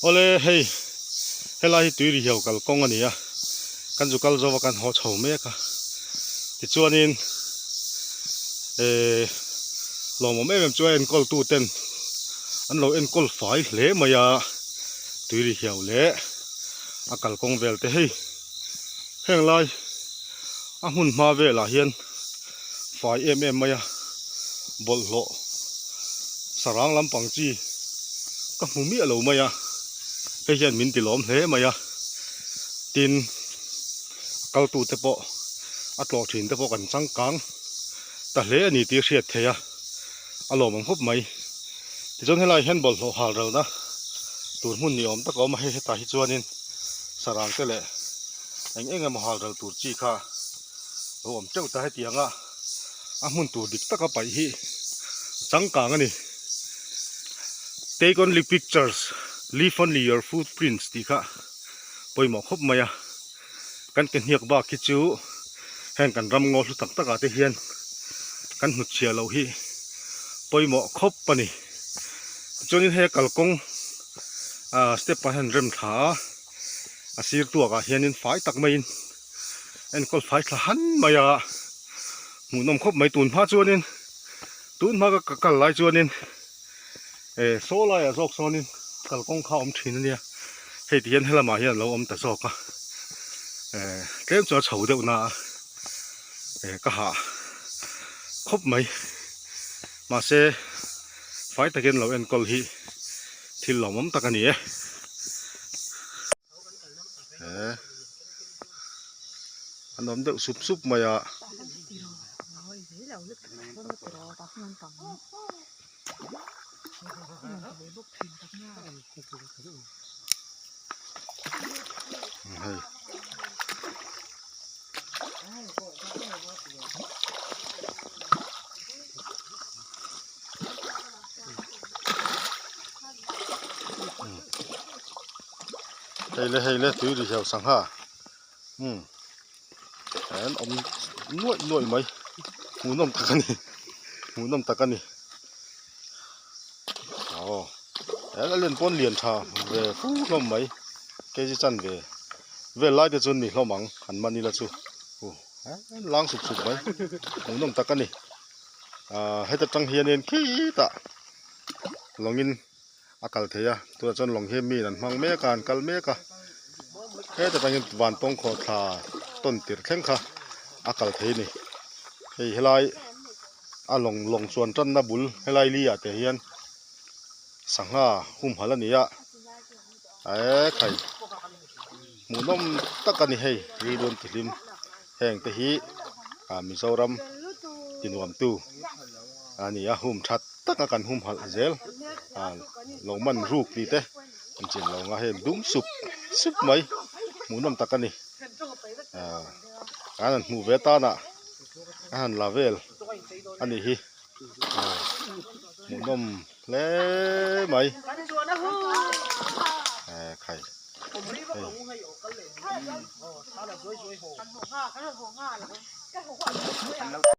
Awle hei helai hi tui ri hiau kal kawng a ni a kan zu kal zo a kan haw chho mek a tichuanin ehh lawmawm em em chu a enkawl tu ten an lo enkawl fai hle mai a tui ri hiau leh a kalkawng vel te hei heng lai a hmun hma velah hian fai em em mai a bawlhhlawh sarang lampang chi ka hmu miah lo mai a hei hian min ti lawm hle mai a tin kal tu te pawh a tlawh thin te pawh kan changkang ta hle a ni tih a hriat theih a a lawm ang khawp mai tichuan helai hian bawlhhlawh hal ralna tur hmun ni awm tak a awm a hei hetah hi chuanin sarang te leh eng eng emaw hal ral tur chi kha lo awm teuh ta hetiang a a hmun tur dik taka paih hi changkang a ni take only pictures leave only your footprints tih kha pawimawh khawp mai a kan ke hniak bak hi chu heng kan ram ngaw hlu tak tak ah te hian kan hnutchhiah loh hi pawimawh khawp a ni tichuanin hei a kalkawng ah step ah hian rem thla a a sir tuak ah hianin fai tak maiin enkawl fai thla han mai a hmuhnawm khawp mai tun hma chuanin tun hma ka kal lai chuanin eh saw laiah zawk sawnin kalkawng kha a awm thin a nia hei ti hian helamah hian a lo awm ta zawk a eh tlem chu a chho deuh na a eh ka hah khawp mai mahse fai takin lo enkawl hi thil lawmawm tak a ni e. He an awm deuh sup sup mai a. Hei. Hei le hei le tui ri hiau sangha umm an awm nuaih nuaih mai hmuhnawm tak a ni hmuhnawm tak a ni aw he a len pawn lian tha ve fu hlawm mai kg chan ve vel lai te chu ni hlawm ang han man ila chu lang sup sup mai hmuhnawm tak a ni ah heta tang hianin khitah lawngin a kal thei a tunah chuan lawng hi miin an hmang mek a an kal mek a heta tangin van tawng khawh thla tawn tirh thleng kha a kal thei a ni hei helai a lawng lawng chuan tanna bul helai li ah te hian sangha humhalh a ni a eee khai hmuhnawm tak a ni hei rilru an ti hlim heng te hi ah Mizoram ti nuam tu a ni a hum that tak a kan humhalh zel ah lo man ruk tih te an chin lo ang a heng dum sup sup mai hmuhnawm tak a ni ah an han hmuh ve tan ah a han la vel a nih hi ah hmuhnawm hle mai eh khai hei.